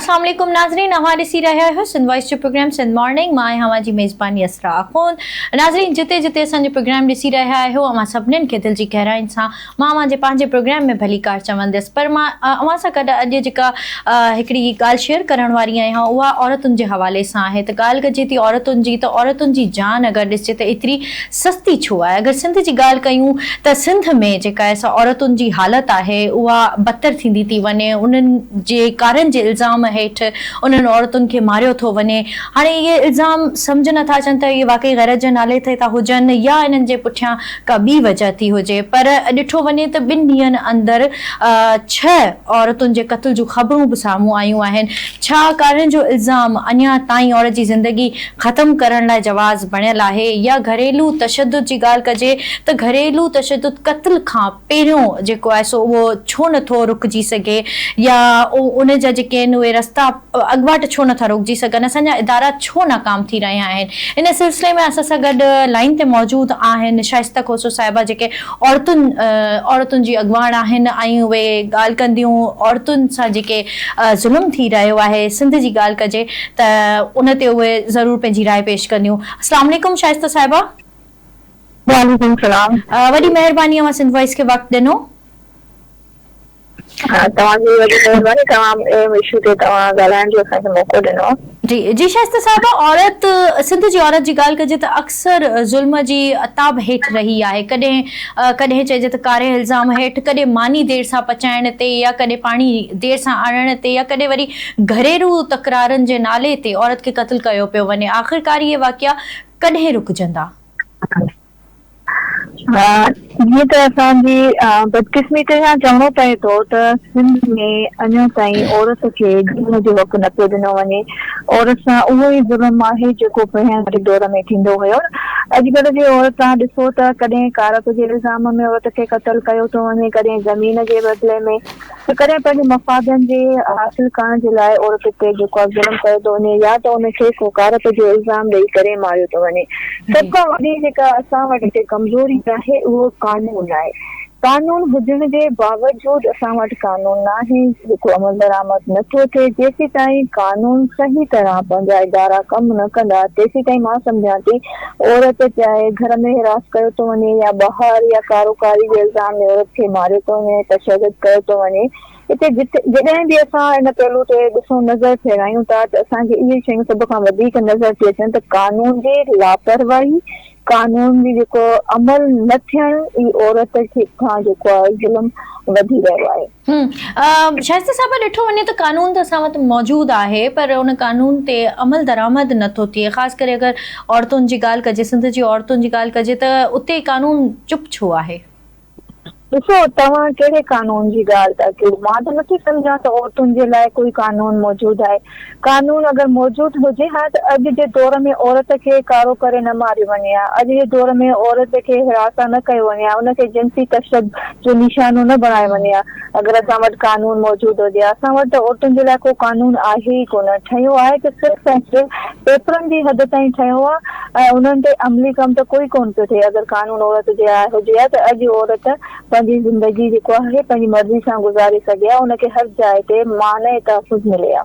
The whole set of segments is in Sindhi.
السلام عليڪم ناظرين اوهان ڏسي رهيا آهيو سنڌ وائس جو پروگرام سنڌ مارننگ مان آهيان اوهان جي ميزبان يسرا آخوند ناظرين جتي جتي اسان جو پروگرام ڏسي رهيا آهيو اوهان سڀنين کي دل جي گهرائين سان مان اوهان جي پنهنجي پروگرام ۾ ڀليڪار چونديس پر مان اوهان سان گڏ اڄ جيڪا هڪڙي ڳالهه شيئر ڪرڻ واري آهيان اها عورتن جي حوالي سان آهي ته ڳالهه ڪجي ٿي عورتن جي ته عورتن جي جان اگر ڏسجي ته ايتري سستي ڇو آهي اگر سنڌ جي ڳالهه ڪيون ته سنڌ ۾ جيڪا آهي سا عورتن جي حالت آهي اها بدتر ٿيندي ٿي وڃي انهن جي ڪارن جي الزام هيٺ انهن عورتن کي ماريو ٿو وڃي هاڻي اهي الزام سمجهه نٿا اچن ته اهي واقعي غيرت جي نالي تي ٿا هجن يا انهن جي پٺيان ڪا ٻي وجه ٿي هجي پر ڏٺو وڃي ته ٻن ڏينهن اندر ڇهه عورتن جي قتل جون خبرون به سامهون آيون آهن ڇا ڪارين جو الزام اڃا تائين عورت جي زندگي ختم ڪرڻ لاء جواز بڻيل آهي يا گهريلو تشدد جي ڳالهه ڪجي ته گهريلو تشدد قتل کان پهريون جيڪو آهي سو اهو ڇو نه ٿو رڪجي سگهي يا ان جا جيڪي آهن اهي رستا اڳواٽ ڇو نه ٿا روڪجي سگهن اسان جا ادارا ڇو ناڪام ٿي رهيا آهن ان سلسلي ۾ اسان سان گڏ لائين تي موجود آهن شائسته کوسو صاحبه جيڪي عورتن عورتن جي اڳواڻ آهن ۽ اهي ڳالهه ڪنديون عورتن سان جيڪي ظلم ٿي رهيو آهي سنڌ جي ڳالهه ڪجي ته ان تي اهي ضرور پنهنجي راء پيش ڪنديون السلام عليڪم شائسته صاحبه. وعليڪم السلام. وڏي مهرباني اوهان سنڌ وائس کي وقت ڏنو. توهان جي وڏي مهرباني توهان اهم اشو تي توهان ڳالهائڻ جو اسان کي موقعو ڏنو. جي جي شائسته صاحبه عورت سنڌ جي عورت جي ڳالهه ڪجي ته اڪثر ظلم جي عتاب هيٺ رهي آهي ڪڏهن ڪڏهن چئجي ته ڪاري الزام هيٺ ڪڏهن ماني دير سان پچائڻ تي يا ڪڏهن پاڻي دير سان آڻڻ تي يا ڪڏهن وري گهريلو تڪرارن جي نالي تي عورت کي قتل ڪيو پيو وڃي آخرڪار اهي واقعا ڪڏهن رڪجندا؟ جيئن ته اسان جي بدقسمتي سان چوڻو پئي ٿو ته سنڌ ۾ اڃا تائين عورت کي جيئڻ جو حق نه پيو ڏنو وڃي. عورت سان اهو ئي ظلم آهي جيڪو پهريان واري دور ۾ ٿيندو هيو. اڄڪلهه جي عورت توهان ڏسو ته ڪڏهن ڪارپ جي الزام ۾ عورت کي قتل ڪيو ٿو وڃي، ڪڏهن زمين جي بدلي ۾. ته ڪڏهن پنهنجي مفادن جي حاصل ڪرڻ جي لاء عورت تي جيڪو آهي ظلم ڪيو ٿو وڃي يا ته ان کي ڪو ڪارپ جو الزام ڏئي ڪري ماريو ٿو وڃي. سڀ کان وڏي جيڪا اسان وٽ هتي ڪمزوري آهي اهو قانون آهي. قانون هجڻ جي باوجود اسان وٽ قانون ناهي جيڪو عملدرآمد نه ٿو ٿئي جيسيتائين قانون صحيح طرح پنهنجا ادارا ڪم نه ڪندا تيسيتائين مان سمجهان ٿي عورت چاهي گهر ۾ هراس ڪيو ٿو وڃي يا ٻاهر يا ڪاروڪاري جي الزام ۾ عورت کي ماريو ٿو وڃي، تشدد ڪيو ٿو وڃي، اتي جتي جڏهن به اسان ان پهلو تي ڏسون نظر ڦيرايون ٿا ته اسان کي اهي شيون سڀ کان وڌيڪ نظر ٿي اچن ته قانون جي لاپرواهي، قانون جي جيڪو عمل نه ٿيڻ ئي عورت کي کان جيڪو آهي ظلم وڌي رهيو آهي. شائسته صاحبه ڏٺو وڃي ته قانون ته اسان وٽ موجود آهي پر ان قانون تي عمل درآمد نه ٿو ٿئي خاص ڪري اگر عورتن جي ڳالهه ڪجي سنڌ جي عورتن جي ڳالهه ڪجي ته اتي قانون چپ ڇو آهي؟ ڏسو توهان ڪهڙي قانون جي ڳالهه ٿا ڪيو مان ته نٿي سمجهان ته عورتن جي لاء ڪوئي قانون موجود آهي قانون اگر موجود هجي ها ته اڄ جي دور ۾ عورت کي ڪارو ڪري نه ماريو وڃي ها، اڄ جي دور ۾ عورت کي هراسان نه ڪيو وڃي ها، ان کي جنسي تشدد جو نشانو نه بڻايو وڃي ها، اگر اسان وٽ قانون موجود هجي ها. اسان وٽ ته عورتن جي لاء ڪو قانون آهي ئي ڪونه، ٺهيو آهي ته صرف ۽ صرف پيپرن جي حد تائين ٺهيو آهي ۽ انهن تي عملي ڪم ته ڪوئي ڪونه پيو ٿئي، اگر قانون عورت جي لاء هجي ها ته اڄ عورت پنهنجي زندگي جيڪو آهي پنهنجي مرضي سان گذاري سگهي ها، ان کي هر جاء تي مان ۽ تحفظ ملي ها.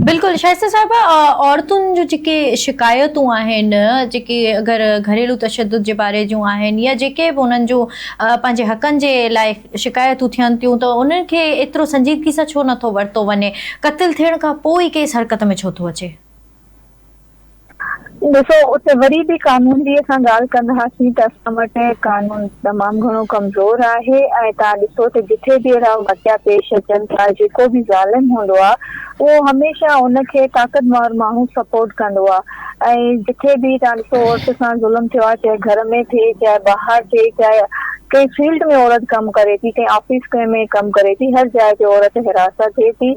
بلڪل شائسته صاحبه عورتن جون جيڪي شڪايتون آهن جيڪي اگر گهريلو تشدد جي باري جون آهن يا جيڪي به انهن جون پنهنجي حقن جي لاء شڪايتون ٿين ٿيون ته انهن کي ايترو سنجيدگي سان ڇو نٿو ورتو وڃي قتل ٿيڻ کان پوء ئي ڪيس حرڪت ۾ ڇو ٿو اچي؟ ڏسو اتي وري به قانون جي اسان ڳالهه ڪنداسين ته اسان وٽ قانون تمام گهڻو ڪمزور آهي ۽ توهان ڏسو ته جٿي به اهڙا واقعا پيش اچن ٿا جيڪو به ظالم هوندو آهي اهو هميشه ان کي طاقتور ماڻهو سپورٽ ڪندو آهي ۽ جٿي به توهان ڏسو عورت سان ظلم ٿيو آهي چاهي گهر ۾ ٿئي چاهي ٻاهر ٿئي چاهي ڪنهن فيلڊ ۾ عورت ڪم ڪري ٿي ڪنهن آفيس ۾ ڪم ڪري ٿي هر جاء تي عورت هراسان ٿئي ٿي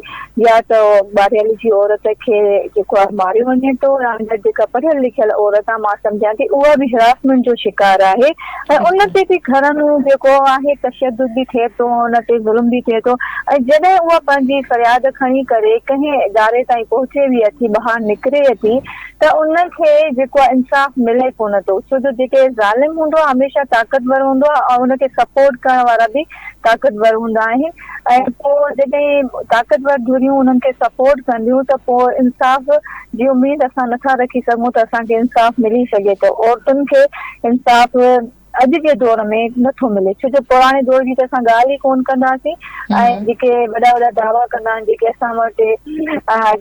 يا ته ٻاريالي جي عورت کي جيڪو آهي ماريو وڃي ٿو يا اندر جيڪا پڙهيل لکيل عورت آهي مان سمجهان ٿي اها به هراسمينٽ جو شڪار آهي ۽ ان تي به گهر ۾ جيڪو آهي تشدد به ٿئي ٿو ان تي ظلم به ٿئي ٿو ۽ جڏهن اها پنهنجي فرياد کڻي ڪري ڪنهن اداري تائين پهچي به اٿي ٻاهر نڪري اٿي ته ان کي جيڪو آهي انصاف ملي ڪونه ٿو ڇو جو جيڪي ظالم هوندو آهي هميشه طاقتور هوندو آهي ۽ ان کي سپورٽ ڪرڻ وارا به طاقتور هوندا آهن ۽ پوء جڏهن طاقتور ڌريون انهن کي سپورٽ ڪنديون ته پوء انصاف جي اميد اسان نٿا رکي سگهون ته اسان کي انصاف ملي سگهي ٿو عورتن کي انصاف اڄ جي دور ۾ نه ٿو ملي ڇو جو پراڻي دور جي ته اسان ڳالهه ئي ڪونه ڪنداسين ۽ جيڪي وڏا وڏا دعويٰ ڪندا آهن جيڪي اسان وٽ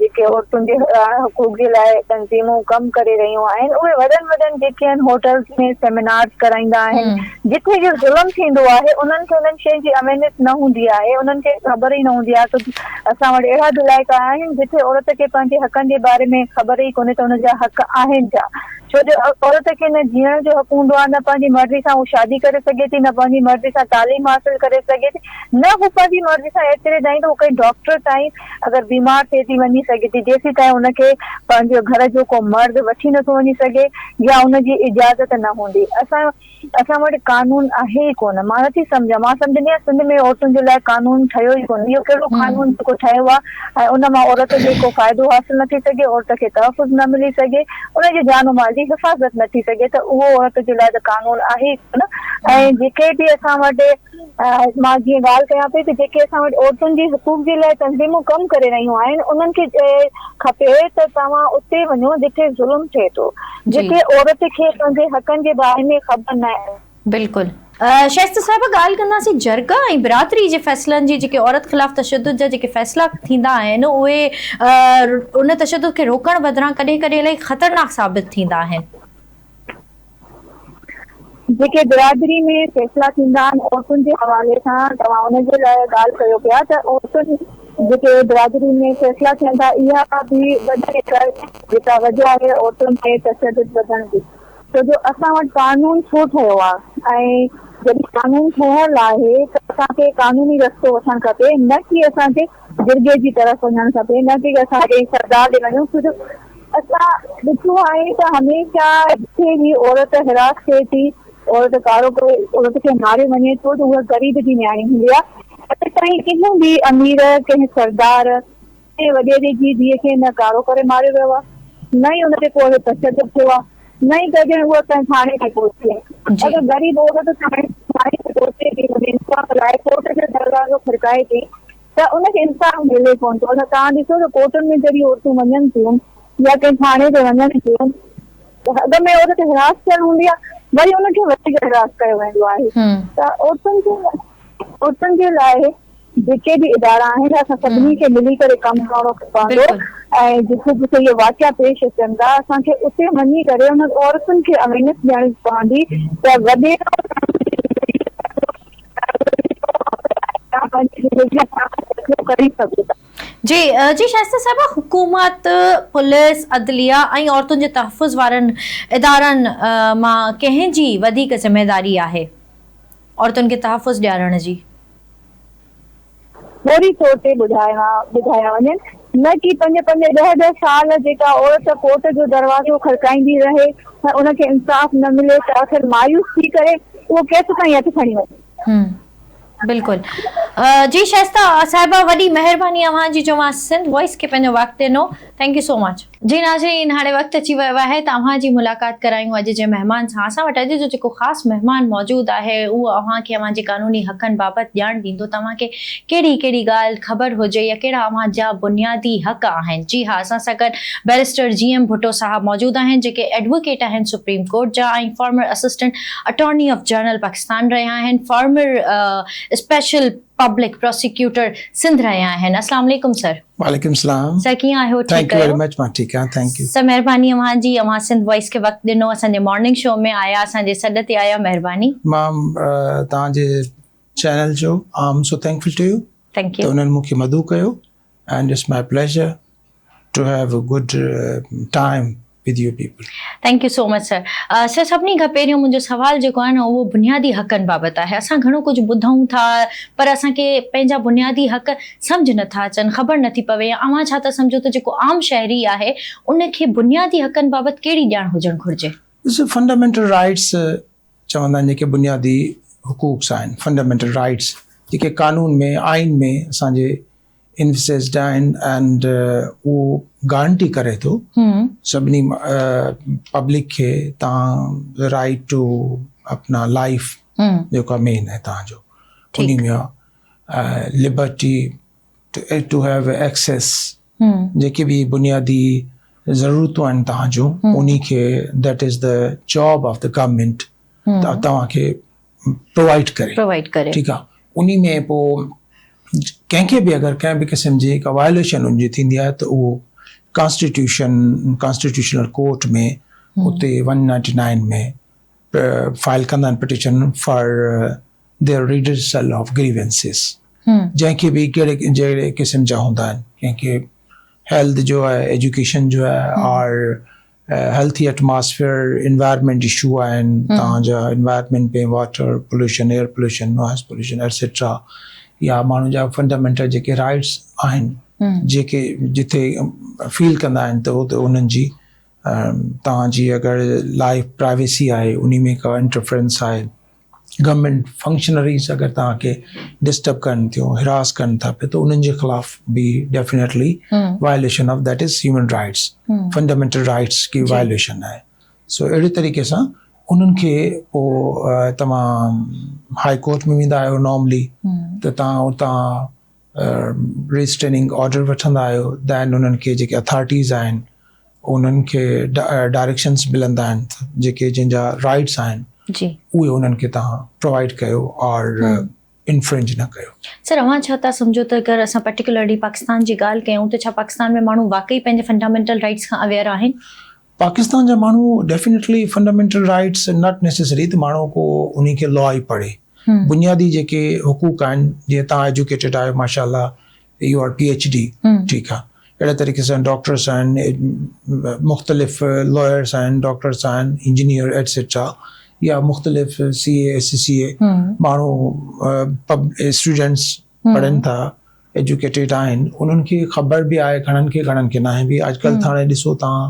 جيڪي عورتن جي حقوق جي لاء تنظيمون ڪم ڪري رهيون آهن اهي وڏن وڏن جيڪي آهن هوٽلز ۾ سيمينارز ڪرائيندا آهن جتي جو ظلم ٿيندو آهي انهن کي انهن شين جي اويرنيس نه هوندي آهي انهن کي خبر ئي نه هوندي آهي ته اسان وٽ اهڙا به علائقا آهن جتي عورت کي پنهنجي حقن جي باري ۾ خبر ئي ڪونهي ته ان جا حق آهن ڇا ڇو جو عورت کي نه جيئڻ جو حق هوندو آهي، نه پنهنجي مرضي سان هو شادي ڪري سگهي ٿي، نه پنهنجي مرضي سان تعليم حاصل ڪري سگهي ٿي، نه هو پنهنجي مرضي سان ايتري تائين ته هو ڪنهن ڊاڪٽر تائين اگر بيمار ٿئي ٿي وڃي سگهي ٿي، جيسيتائين ان کي پنهنجو گهر جو ڪو مرد وٺي نٿو وڃي سگهي يا ان جي اجازت نه هوندي. اسان. اسان وٽ قانون آهي ئي ڪونه. مان نٿي سمجهان. مان سمجهندي آهيان سنڌ ۾ عورتن جي لاء قانون ٺهيو ئي ڪونه. اهو ڪهڙو قانون جيڪو ٺهيو آهي ۽ ان مان عورت کي ڪو فائدو حاصل نه ٿي سگهي، عورت کي تحفظ نه ملي سگهي، ان جي جان و مال جي حفاظت نه ٿي سگهي ته اهو عورت جي لاء ته قانون آهي ئي ڪونه ۽ جيڪي به اسان وٽ مان جيئن ڳالهه ڪيان پئي ته جيڪي اسان وٽ عورتن جي حقوق جي لاء تنظيمون ڪم ڪري رهيون آهن انهن کي کپي ته توهان اتي وڃو جتي ظلم ٿئي ٿو جتي عورت کي پنهنجي حقن جي باري ۾ خبر نه آهي. بلڪل شائسته صاحبه ڳالهه ڪنداسين جرڳا ۽ برادري جي فيصلن جي جيڪي عورت خلاف تشدد جا جيڪي فيصلا ٿيندا آهن اهي ان تشدد کي روڪڻ بدران ڪڏهن ڪڏهن الائي خطرناڪ ثابت ٿيندا آهن. جيڪي برادري ۾ فيصلا ٿيندا آهن عورتن جي حوالي سان توهان ان جي لاء ڳالهه ڪيو پيا ته عورتن جيڪي برادري ۾ فيصلا ٿين ٿا اها به وڏي هڪ جيڪا وجه آهي عورتن تي تشدد وڌڻ جي ڇو جو اسان وٽ قانون ڇو ٺهيو آهي ۽ جڏهن قانون ٺهيل آهي ته اسان کي قانوني رستو وٺڻ کپي نه ڪي اسان کي جرڳي جي طرف وڃڻ کپي نه ڪي اسان ڪنهن سردار ڏي وڃون ڇو جو اسان ڏٺو آهي ته هميشه جتي به عورت هراس ٿئي ٿي، عورت ڪارو ڪري عورت کي ماريو وڃي ٿو ته اها غريب جي نياڻي هوندي آهي. اڄ تائين ڪنهن به امير، ڪنهن سردار، ڪنهن وڏيري جي ڌيء کي نه ڪارو ڪري ماريو ويو آهي، نه ئي ان تي ڪو اهڙو تشدد ٿيو آهي، نه ئي ڪڏهن اها ڪنهن ٿاڻي تي پهتي آهي. اگر غريب عورت ٿاڻي تي پهچي ٿي، ان انصاف لاء ڪورٽ جو دروازو کڙڪائي ٿي ته ان کي انصاف ملي ڪونه ٿو. اگر توهان ڏسو ته ڪورٽن ۾ جڏهن عورتون وڃن ٿيون يا ڪنهن ٿاڻي تي وڃن ٿيون ته اڳ ۾ عورت هراس ٿيل هوندي آهي وري ان کي وڌيڪ هراس ڪيو ويندو آهي ته عورتن کي عورتن جي لاء جيڪي به ادارا آهن اسان سڀني کي ملي ڪري ڪم ڪرڻو پوندو ۽ جتي جتي اهي واقعا پيش اچن ٿا اسان کي اتي وڃي ڪري انهن عورتن کي اويرنيس ڏيڻي پوندي ته وڏي جي جي شائسته صاحبه حڪومت، پوليس، عدليه ۽ عورتن جي تحفظ وارن ادارن مان ڪنهن جي وڌيڪ ذميواري آهي عورتن کي تحفظ ڏيارڻ جي؟ فوري طور تي ٻڌايا وڃن نه ڪي پنج پنج ڏهه ڏهه سال جيڪا عورت ڪورٽ جو دروازو کڙڪائيندي رهي ۽ ان کي انصاف نه ملي ته آخر مايوس ٿي ڪري اهو ڪيستائين هٿ کڻي وڃي. بلڪل جي شائسته صاحبه وڏي مهرباني اوهان جي جو اوهان سنڌ وائس کي پنهنجو وقت ڏنو thank you سو مچ. جي ناظرين هاڻي وقت اچي ويو آهي ته اوهان جي ملاقات ڪرايون اڄ جي مهمان سان اسان وٽ اڄ جو جيڪو خاص مهمان موجود آهي اهو اوهان کي اوهان جي قانوني حقن بابت ڄاڻ ڏيندو ته اوهان کي ڪهڙي ڪهڙي ڳالهه خبر هجي يا ڪهڙا اوهان جا بنيادي حق آهن جي ها اسان سان گڏ بئريسٽر جي ايم ڀٽو صاحب موجود آهن جيڪي ايڊووڪيٽ آهن سپريم ڪورٽ جا ۽ former assistant attorney of general Pakistan رهيا آهن former special public prosecutor Sindh رهيا آهن اسلام عليڪم سر. وعليڪم السلام سر ڪيئن آهيو ٺيڪ thank you very much مان ٺيڪ آهيان thank you. سر مهرباني اوهان جي اوهان سنڌ وائس کي وقت ڏنو اسان جي مارننگ شو ۾ آيا اسان جي سڏ تي آيا مهرباني. مان توهان جي چينل جو I am so thankful to you thank you ته انهن مون کي مدعو ڪيو and it's my pleasure to have a good time with you people. Thank you so much sir. Sir سڀني کان پهريون منهنجو سوال جيڪو آهي نه اهو بنيادي حقن بابت آهي اسان گهڻو ڪجهه ٻڌون ٿا پر اسان کي پنهنجا بنيادي حق سمجهه نٿا اچن خبر نٿي پوي يا اوهان ڇا ٿا سمجهو ته جيڪو عام شهري آهي ان کي بنيادي حقن بابت ڪهڙي ڄاڻ هجڻ گهرجي؟ ڏسو فنڊامينٽل رائيٽس چوندا آهن جيڪي بنيادي حقوق آهن فنڊامينٽل رائيٽس جيڪي قانون ۾ آئين ۾ اسان جي انفسيسڊ آهن اينڊ اهو گارنٽي ڪري ٿو سڀني پبلڪ کي تان رائيٽ ٽو اپنا لائف جيڪو آهي مين آهي تان جو انهي ۾ لبرٽي ٽو have access جيڪي به بنيادي ضرورتون آهن تان جون انهي کي that is the job of the government توهان کي پرووائيڊ ڪري پرووائيڊ ڪري ٺيڪ آ انهي ۾ پو ڪنهن کي به اگر ڪنهن به قسم جي ڪا وائليشن ان جي ٿيندي آهي ته اهو ڪانسٽيٽيوشن ڪانسٽيٽيوشنل ڪورٽ ۾ اتي 199 ۾ فائل ڪندا آهن petition for their redressal of grievances جنهن کي به ڪهڙي جهڙي قسم جا هوندا آهن ڪنهن کي هيلٿ جو آهي ايجوڪيشن جو آهي اور هيلٿي ايٽماسفيئر انوائرمينٽ اشو آهن توهان جا environment ۾ water pollution air pollution noise pollution etcetera يا ماڻهن جا فنڊامينٽل جيڪي رائٽس آهن جيڪي جتي فيل ڪندا آهن ته اتي انهن جي توهان جي اگر لائف پرائيويسي آهي ان ۾ ڪا انٽرفرنس آهي گورنمينٽ فنڪشنريز اگر توهان کي ڊسٽرب ڪن ٿيون هراس ڪن ٿا پيا ته انهن جي خلاف به definitely violation of that is human rights fundamental rights K violation آهي سو اهڙي طريقي سان انهن کي پوء توهان هائي ڪورٽ ۾ ويندا آهيو نارملي ته توهان اتان ريسٽريننگ آرڊر وٺندا آهيو دين انهن کي جيڪي اٿارٽيز آهن انهن کي ڊائريڪشنس ملندا آهن جيڪي جن جا رائٽس آهن جي اهي انهن کي توهان پرووائيڊ ڪيو اور انفرنج نه ڪيو. سر اوهان ڇا ٿا سمجهو ته اگر اسان پرٽيڪولرلي پاڪستان جي ڳالهه ڪيون ته ڇا پاڪستان ۾ ماڻهو واقعي پنهنجي فنڊامينٽل رائٽس کان اويئر آهن؟ پاڪستان جا ماڻهو definitely fundamental rights not necessary ته ماڻهو ڪو انهي کي لا ئي پڙهي بنيادي جيڪي حقوق آهن جيئن توهان ايجوڪيٽيڊ آهيو ماشاء الله you are P H D ٺيڪ آهي اهڙي طريقي سان ڊاڪٽرس آهن مختلف لائرس آهن ڊاڪٽرس آهن انجنيئر ايٽسيٽرا يا مختلف سي اي ايس سي اي ماڻهو اسٽوڊنٽس پڙهن ٿا ايجوڪيٽيڊ آهن انهن کي خبر به آهي گهڻن کي گهڻن کي ناهي به اڄڪلهه ته هاڻي ڏسو توهان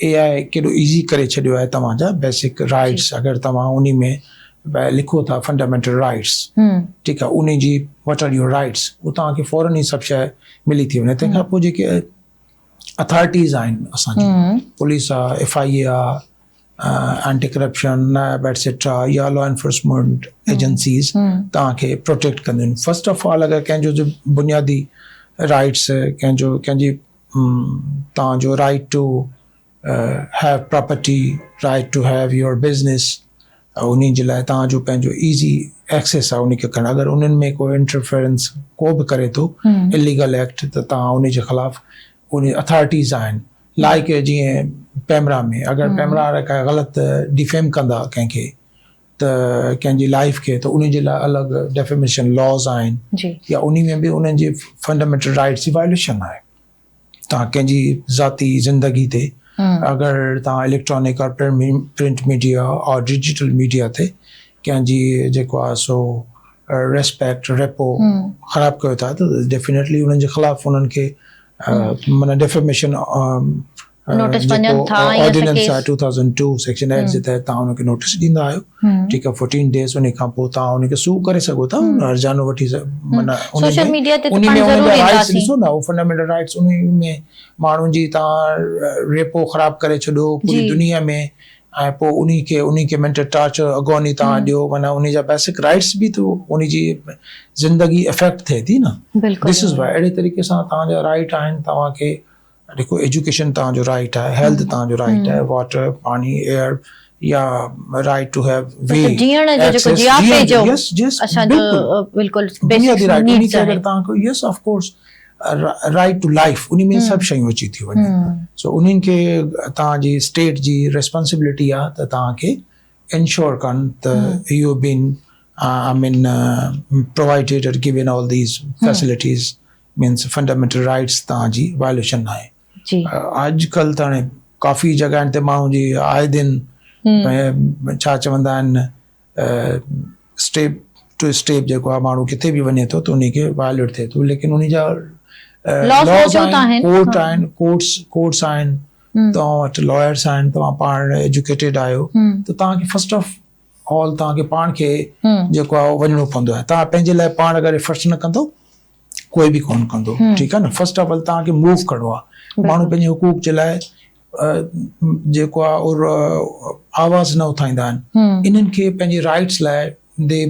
اي آء ڪيڏو ايزي ڪري ڇڏيو آهي توهان جا بيسڪ رائٽس اگر توهان انهي ۾ لکو ٿا فنڊامينٽل رائٽس ٺيڪ آهي انهي جي what are your rights هو توهان کي فورن ئي سڀ شيء ملي ٿي وڃي تنهن کان پوء جيڪي اٿارٽيز آهن اسان جي پوليس آهي ايف I اي آهي اينٽي ڪرپشن نيب ايٽسيٽرا يا لا انفورسمينٽ ايجنسيز توهان کي پروٽيڪٽ ڪنديون آهن فرسٽ آف آل اگر ڪنهن جو بنيادي رائٽس ڪنهن جو ڪنهن جي توهان جو right to have property right to have your business انهي جي لاء توهان جو پنهنجو ايزي ايڪسيس آهي انهي کي ڪرڻ اگر انهن ۾ ڪو انٽرفيرنس ڪو به ڪري ٿو اليگل ايڪٽ ته توهان انهي جي خلاف انهي اٿارٽيز آهن لائڪ جيئن پيمرا ۾ اگر پيمرا وارا ڪا غلط ڊيفيم ڪندا ڪنهن کي ته ڪنهن جي لائف کي ته انهي جي لاء الڳ ڊيفيميشن لاز آهن يا انهي ۾ به انهن جي فنڊامينٽل رائٽس جي وائليشن آهي توهان ڪنهن جي ذاتي زندگي تي اگر توهان اليڪٽرانڪ اور پرنٽ ميڊيا اور ڊجيٽل ميڊيا تي ڪنهن جي جيڪو آهي سو ريسپيڪٽ ريپو خراب ڪيو ٿا ته ڊيفينيٽلي انهن جي خلاف انهن کي معنيٰ ڊيفيميشن نوٽس وڃن ٿا ۽ آرڊيننس آهي 2002 سيڪشن 8 جي تحت توهان ان کي نوٽس ڏيندا آهيو ٺيڪ آهي 14 ڊيز ان کان پوء توهان ان کي سو ڪري سگهو ٿا هرجانو وٺي معنيٰ سوشل ميڊيا تي ته پاڻ ضرور اينداسين ڏسو نه فنڊامينٽل رائٽس ان ۾ ماڻهن جي توهان ريپو خراب ڪري ڇڏو پوري دنيا ۾ ۽ پوء انهي کي انهي کي مينٽل ٽارچر اگوني توهان ڏيو معنيٰ انهي جا بيسڪ رائٽس به ته انهي جي زندگي افيڪٽ ٿئي ٿي نه دس از وائي اهڙي طريقي سان توهان جا رائٽ آهن توهان کي جيڪو ايجوڪيشن توهان جو رائٽ آهي هيلٿ توهان جو رائٽ آهي واٽر پاڻي ايئر يا رائٽ ٽو have we جيئڻ جو جيڪو جياپي جو اسان جو بلڪل بنيادي رائٽ انهي کي اگر توهان کي yes of course right to life انهي ۾ سڀ شيون اچي ٿيون وڃن سو انهن کي توهان جي اسٽيٽ جي ريسپانسبلٽي آهي ته توهان کي انشور ڪن ته you been I mean provided or given all these facilities means fundamental rights توهان جي وائليشن ناهي جي اڄ ڪلهه ته هاڻي ڪافي جڳهن تي ماڻهو جي آئي دن ڇا چوندا آهن اسٽيپ ٽو اسٽيپ جيڪو آهي ماڻهو ڪٿي به وڃي ٿو ته ان کي وائليٽ ٿئي ٿو ليڪن ان جا لاز آهن ڪورٽ آهن ڪورٽس ڪورٽس آهن توهان وٽ لائرس آهن توهان پاڻ ايجوڪيٽيڊ آهيو ته توهان کي فرسٽ آف آل توهان کي پاڻ کي جيڪو آهي وڃڻو پوندو آهي توهان پنهنجي لاء پاڻ اگر ايفرٽس نه ڪندو ڪوئي به ڪون ڪندو ٺيڪ آهي نه فرسٽ آف آل توهان کي موو ڪرڻو آهي ماڻهو پنهنجي حقوق جي لاء جيڪو آهي آواز نه اٿائيندا آهن انهن کي پنهنجي رائٽس لاء they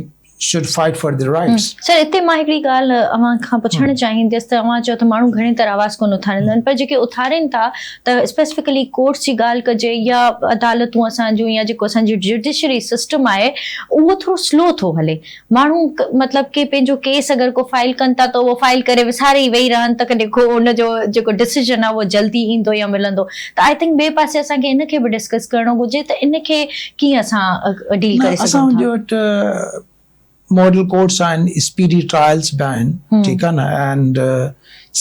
should fight for the rights. Sir اتي مان هڪڙي ڳالهه اوهان کان پڇڻ چاهينديس ته اوهان چيو ته ماڻهو گهڻي طرح آواز ڪونه اٿاريندا آهن پر جيڪي اٿارين ٿا ته اسپيسفڪلي ڪورٽس جي ڳالهه ڪجي يا عدالتون اسان جون يا جيڪو اسان جو جڊيشري سسٽم آهي اهو ٿورو سلو ٿو هلي ماڻهو مطلب ڪي پنهنجو ڪيس اگر ڪو فائل ڪن ٿا ته اهو فائل ڪري وساري ئي ويهي رهن ته ڪڏهن ڪو ان جو جيڪو ڊسيزن آهي اهو جلدي ايندو يا ملندو ته I think ٻئي پاسي اسان کي ان کي به ڊسڪس ڪرڻو گهرجي ته ان کي ڪيئن اسان ڊيل ڪري سگهون ٿا. اسان وٽ ماڊل ڪورٽس آهن اسپيڊي ٽرائلز به آهن ٺيڪ آهي نه اينڊ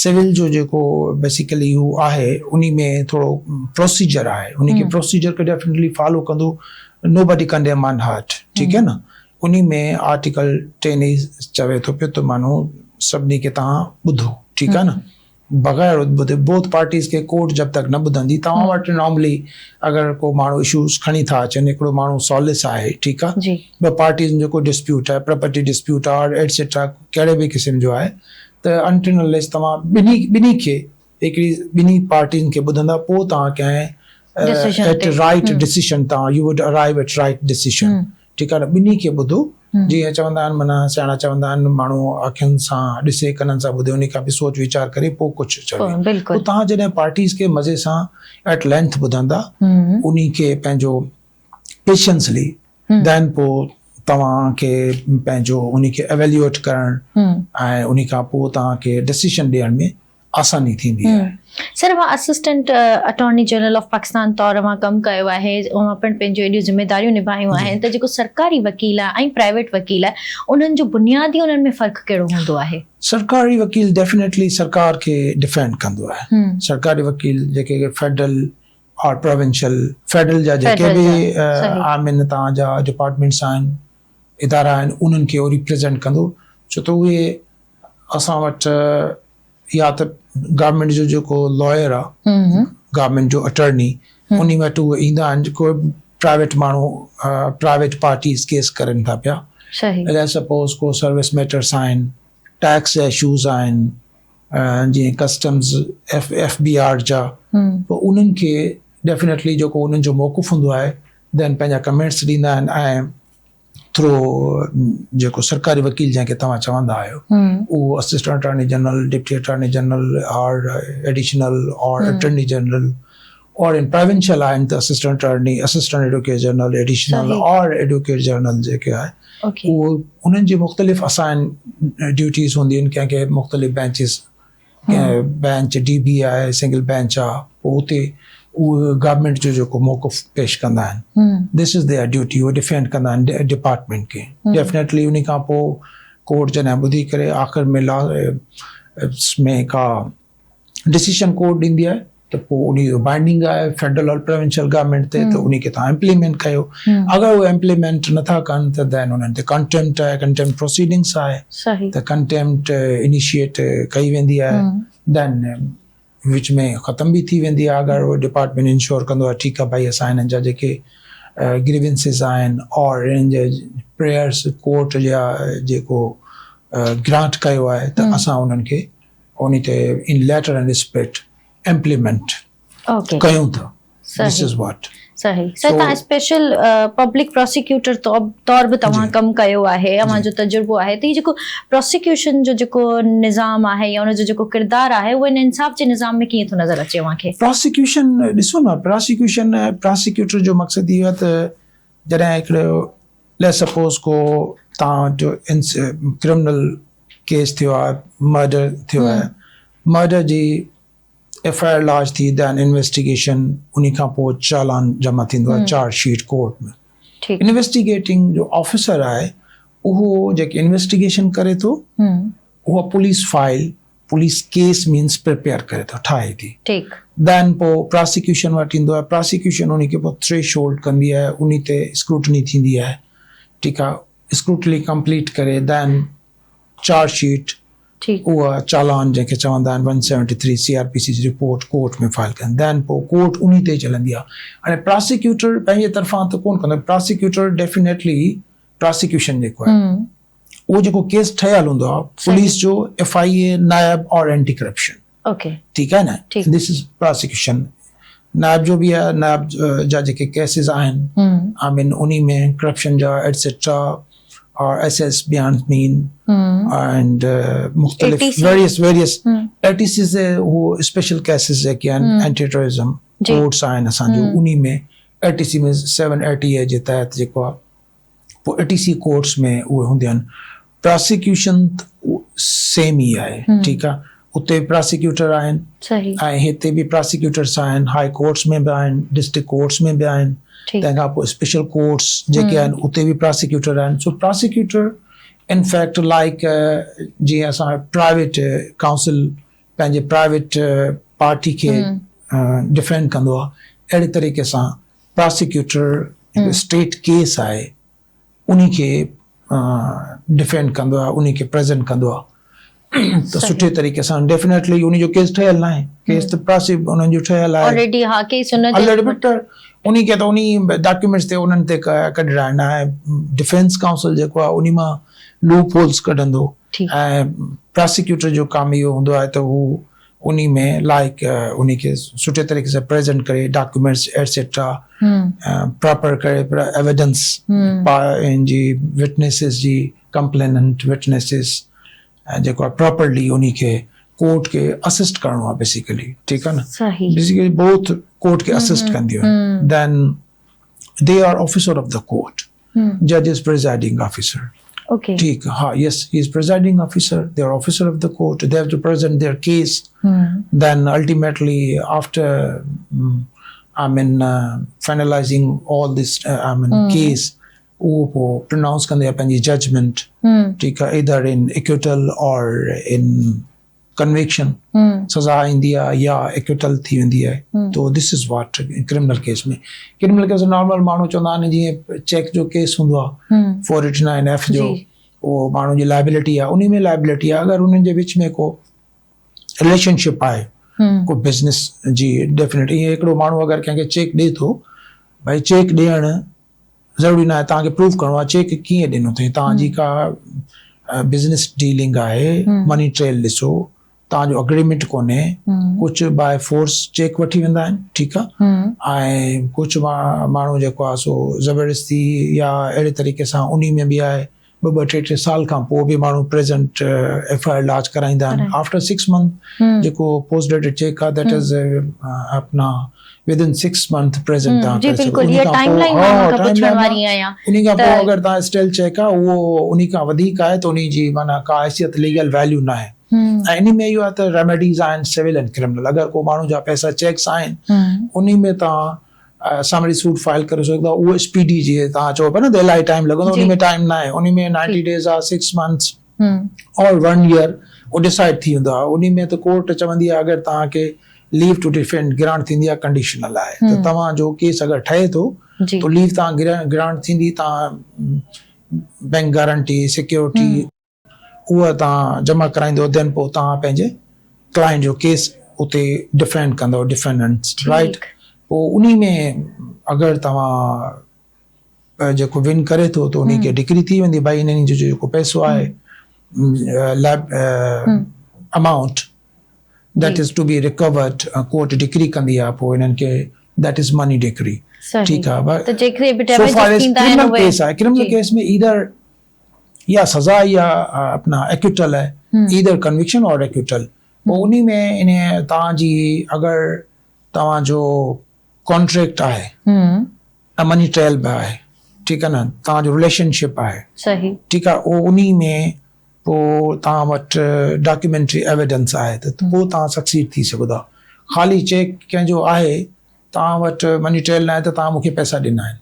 سول جو جيڪو بيسيڪلي هو آهي انهي ۾ ٿورو پروسيجر آهي انهي کي پروسيجر کي ڊيفنيٽلي فالو ڪندو نو باڊي ڪنڊيم آن هارٽ ٺيڪ آهي نه انهي ۾ آرٽيڪل ٽين ئي چوي ٿو پيو ته مانو سڀني کي توهان ٻڌو ٺيڪ آهي نه بغير ٻڌي بوٿ پارٽيز کي ڪورٽ جب تڪ نه ٻڌندي توهان وٽ نارملي اگر ڪو ماڻهو اشوز کڻي ٿا اچن هڪڙو ماڻهو سالس آهي ٺيڪ آهي ٻه پارٽيز جو ڪو ڊسپيوٽ آهي پراپرٽي ڊسپيوٽ آهي ايٽسيٽرا ڪهڙي به قسم جو آهي ته انٽل انليس توهان ٻنهي ٻنهي کي هڪڙي ٻنهي پارٽين کي ٻڌندا پوء توهان ڪنهن ايٽ رائيٽ ڊسيشن توهان you would arrive at right decision ٺيڪ آ نه ٻنهي کي ٻڌو جيئن چوندا آهن معنيٰ سياڻا چوندا آهن ماڻهو اکين سان ڏسي ڪنن سان ٻڌي انهي کان به سوچ ويچار ڪري پوء ڪجهه چوي پوء توهان جڏهن پارٽيز کي مزي سان ايٽ لينٿ ٻڌندا انهي کي پنهنجو پيشنسلي دين پوء توهان کي پنهنجو انهي کي ايويليوئيٽ ڪرڻ ۽ انهي کان پوء توهان کي ڊسيشن ڏيڻ ۾ آساني ٿيندي آهي. سر اوهان assistant attorney general of Pakistan طور اوهان ڪم ڪيو آهي اوهان پڻ پنهنجون ايڏيون ذميداريون نڀايون آهن ته جيڪو سرڪاري وڪيل آهي ۽ پرائيويٽ وڪيل آهي انهن جو بنيادي انهن ۾ فرق ڪهڙو هوندو آهي؟ سرڪاري وڪيل ڊيفينيٽلي سرڪار کي ڊفينڊ ڪندو آهي سرڪاري وڪيل جيڪي فيڊرل اور پراونشل فيڊرل جا جيڪي به آهن توهان جا ڊپارٽمينٽس آهن ادارا آهن انهن کي اهو ريپريزينٽ ڪندو ڇو ته اهي اسان وٽ يا ته گورنمينٽ جو جيڪو لائر آ گورنمينٽ جو اٽارني انهي وٽ اهي ايندا آهن جيڪو پرائيويٽ ماڻهو پرائيويٽ پارٽيز ڪيس ڪرن ٿا پيا ليٽس سپوز ڪو سروس ميٽرس آهن ٽيڪس جا اشوز آهن جيئن ڪسٽمز ايف بي آر جا پوء انهن کي ڊيفنيٽلي جيڪو انهن جو موقف هوندو آهي دين پنهنجا ڪمينٽس ڏيندا آهن ۽ ٿرو جيڪو سرڪاري وڪيل جنهن کي توهان چوندا آهيو اهو assistant attorney general, deputy attorney general or additional or attorney general or in provincial آهن ته assistant attorney, assistant advocate general, additional or advocate general جيڪي آهي اهو انهن جي مختلف اسائن ڊيوٽيز هونديون آهن ڪنهن کي مختلف بينچز ڪنهن بينچ ڊي بي آهي سنگل بينچ آهي پوء اتي اهي گورنمينٽ جو جيڪو موقف پيش ڪندا آهن دس از their duty اهي ڊفينڊ ڪندا آهن ڊپارٽمينٽ کي ڊيفنيٽلي ان کان پوء ڪورٽ جڏهن ٻڌي ڪري آخر ۾ لا ۾ ڪا ڊسيشن ڪورٽ ڏيندي آهي ته پوء انهي جو بائنڊنگ آهي فيڊرل اور پروونشل گورنمينٽ تي ته انهي کي توهان امپليمينٽ ڪيو اگر اهي امپليمينٽ نٿا ڪن ته دين انهن تي ڪنٽيمپٽ آهي ڪنٽيمپٽ پروسيڊنگس آهي ته ڪنٽيمپٽ انيشيٽ ڪئي ويندي آهي دين وچ ۾ ختم به ٿي ويندي آهي اگر اهو ڊپارٽمينٽ انشور ڪندو آهي ٺيڪ آهي ڀائي اسان هنن جا جيڪي گريونسز آهن اور هنن جي پريئرس ڪورٽ جا جيڪو گرانٽ ڪيو آهي ته اسان انهن کي انهي تي in letter and spirit implement ڪيون ٿا دس is what. صحيح سر توهان اسپيشل پبلڪ پراسيڪيوٽر طور به توهان ڪم ڪيو آهي اوهان جو تجربو آهي ته هي جيڪو پراسيڪيوشن جو جيڪو نظام آهي يا ان جو جيڪو ڪردار آهي اهو ان انصاف جي نظام ۾ ڪيئن ٿو نظر اچي اوهان کي؟ پراسيڪيوشن ڏسو نه پراسيڪيوشن پراسيڪيوٽر جو مقصد اهو آهي ته جڏهن هڪڙو ليٽس سپوز ڪو توهان جو ڪرمنل ڪيس ٿيو آهي مرڊر ٿيو آهي مرڊر جي ايف I R لاج ٿي دين انويسٽيگيشن انهي کان پوء چالان جمع ٿيندو آهي چارج شيٽ ڪورٽ ۾ انويسٽيگيٽنگ جو آفيسر آهي اهو جيڪي انويسٽيگيشن ڪري ٿو اها police file police case means prepare ڪري ٿو ٺاهي ٿي ٺيڪ دين پوء پراسيڪيوشن وٽ ايندو آهي پراسيڪيوشن انهي کي پوء ٿريش هولڊ ڪندي آهي انهي تي اسڪروٽني ٿيندي آهي ٺيڪ آهي اسڪروٽني ڪمپليٽ ڪري دين چارج شيٽ اها چالان جنهن کي چوندا آهن one seventy three C R P C جي رپورٽ ڪورٽ ۾ فائل ڪن دين پوء ڪورٽ انهي تي چلندي آهي هاڻي پراسيڪيوٽر پنهنجي طرفان ته ڪون ڪندو پراسيڪيوٽر ڊيفينيٽلي پراسيڪيوشن جيڪو آهي. اهو جيڪو ڪيس ٺهيل هوندو آهي پوليس جو ايف I اي نائب اور اينٽي ڪرپشن اوڪي ٺيڪ آهي نه دس از پراسيڪيوشن نائب جو به آهي نائب جا جيڪي ڪيسز آهن آئي مين انهي ۾ ڪرپشن جا ايٽسيٽرا اور ايس ايس بيان مين اينڊ مختلف ويريس ويريس اي ٽي سيز هو اسپيشل ڪيسز جيڪي آهن اينٽي ٽيررزم ڪورٽس آهن اسان جو انهي ۾ اي ٽي سي ۾ 7 اي ٽي اي جي تحت جيڪو آهي پوء اي ٽي سي ڪورٽس ۾ اهي هونديون آهن پراسيڪيوشن سيم ئي آهي ٺيڪ آهي اتي پراسيڪيوٽر آهن ۽ هتي به پراسيڪيوٽرس آهن هاء ڪورٽس ۾ به آهن ڊسٽرڪٽ ڪورٽس ۾ به آهن تنهن کان پوء اسپيشل ڪورٽس جيڪي آهن اتي به پراسيڪيوٽر آهن سو پراسيڪيوٽر ان فيڪٽ لائڪ جيئن اسان پرائيويٽ ڪائونسل پنهنجي پرائيويٽ پارٽي کي ڊفينڊ ڪندو آهي اهڙي طريقي سان پراسيڪيوٽر هڪ اسٽيٽ ڪيس آهي انهي کي ڊفينڊ ڪندو آهي انهي کي پريزنٽ ڪندو آهي ته سٺي طريقي سان ڊيفينيٽلي انهي جو ڪيس ٺهيل ناهي ڪيس ته پراسي انهن جو ٺهيل آهي آلريڊي ها ڪيس ان جو آلريڊي بٽ انهي کي ته انهي ڊاڪيومينٽس تي انهن تي ڪڍڻا آهن ۽ ڊفينس ڪائونسل جيڪو آهي انهي مان لوپ هولز ڪڍندو ۽ پراسيڪيوٽر جو ڪم اهو هوندو آهي ته هو انهي ۾ لائيڪ انهي کي سٺي طريقي سان پريزنٽ ڪري ڊاڪيومينٽس ايٽسيٽرا پراپر ڪري پر ايويڊنس ان جي وٽنيسز جي ڪمپليننٽ وٽنيسز جيڪو آهي پراپرلي انهي کي ڪورٽ کي اسسٽ ڪرڻو آهي بيسيڪلي ٺيڪ آهي نه بيسيڪلي بوٿ ڪورٽ کي اسسٽ ڪنديون آهن then they are officer of the court جج از پريزائيڊنگ آفيسر اوڪي ٺيڪ ها yes he is presiding officer they are officer of the court they have to present their case then ultimately after I mean finalising all this I mean case اهو پو پرونائونس ڪندي آهي پنهنجي ججمينٽ ٺيڪ آهي ايدر ان اڪوٽل اور ان ڪنوڪشن سزا ايندي آهي يا اڪوٽل ٿي ويندي آهي تو this is what criminal case ۾ criminal case normal ماڻهو چوندا آهن جيئن چيڪ جو ڪيس هوندو آهي فور ايٽ نائن ايف جو اهو ماڻهو جي لائبلٽي آهي انهي ۾ لائبلٽي آهي اگر انهن جي وچ ۾ ڪو رليشن شپ آهي ڪو بزنس جي ڊيفنيٽ ائين هڪڙو ماڻهو اگر ڪنهن کي چيڪ ڏي ٿو ڀائي چيڪ ڏيڻ ضروري ناهي توهان کي پروف ڪرڻو آهي چيڪ ڪيئن ڏنو اٿئي توهان جي ڪا بزنس ڊيلنگ آهي مني ٽريل ڏسو توهان جو اگريمينٽ ڪونهي ڪجهه باء فورس چيڪ وٺي ويندا آهن ٺيڪ آهي ۽ ڪجهه ماڻهو جيڪو آهي سو زبردستي يا اهڙي طريقي سان انهي ۾ به آهي ٻه ٻه ٽي ٽي سال کان پوء به ماڻهو پريزنٽ ايف I R لاج ڪرائيندا آهن آفٽر 6 منٿ جيڪو پوسٽ ڊيٽڊ چيڪ آهي that is اپنا ود ان 6 منٿ پريزنٽ تان جي بلڪل هي ٽائيم لائين مان کان پڇڻ واري آهيان انهي کان پوء اگر تان اسٽيل چيڪ آهي اهو انهي کان وڌيڪ آهي ته انهي جي معنيٰ ڪا حيثيت ليگل ويليو نه آهي ۽ انهي ۾ اهو آهي ته ريميڊيز آهن سول اينڊ ڪرمنل اگر ڪو ماڻهو جا پئسا چيڪس آهن انهي ۾ تان سمري سوٽ فائل ڪري سگهندا اهو اسپيڊي جي توهان چئو پيا نه ته الاهي ٽائيم لڳندو ان ۾ ٽائيم نه آهي ان ۾ 90 ڊيز آ 6 منٿس اور 1 ييئر اهو ڊسائيڊ ٿي ويندو آهي ان ۾ ته ڪورٽ چوندي آهي اگر توهان کي ليو ٽو ڊفينڊ گرانٽ ٿيندي آهي ڪنڊيشنل آهي ته توهان جو ڪيس اگر ٺهي ٿو ته ليو توهان گرانٽ ٿيندي توهان بينڪ گارنٽي سيڪيورٽي اها توهان جمع ڪرائيندو دين پوء توهان پنهنجي ڪلائنٽ جو ڪيس اتي ڊفينڊ ڪندو ڊفينڊنٽس رائٽ پوء انهي ۾ اگر توهان جيڪو ون ڪري ٿو ته انهي کي ڊگري ٿي ويندي ڀائي انهن جو جيڪو پئسو آهي amount that is to be recovered court decree ڪندي آهي پوء انهن کي that is money decree ٺيڪ آهي ته جيڪي به ڊيميجز ٿيندا آهن اهي ڪرمنل ڪيس آهي ڪرمنل ڪيس ۾ ايدر يا سزا يا اپنا ايڪوٽل آهي ايدر ڪنوڪشن اور ايڪوٽل پوء انهي ۾ انهي توهان جي اگر توهان جو ڪانٽريڪٽ آهي ۽ مني ٽريل به آهي ٺيڪ آهي نه توهان جو رليشن شپ آهي صحيح ٺيڪ آهي اهو انهي ۾ پوء توهان وٽ ڊاڪيومينٽري ايويڊنس آهي ته پوء توهان سڪسيڊ ٿي سگهو ٿا خالي چيڪ ڪنهن جو آهي توهان وٽ مني ٽريل نه آهي ته توهان مون کي پئسا ڏنا آهن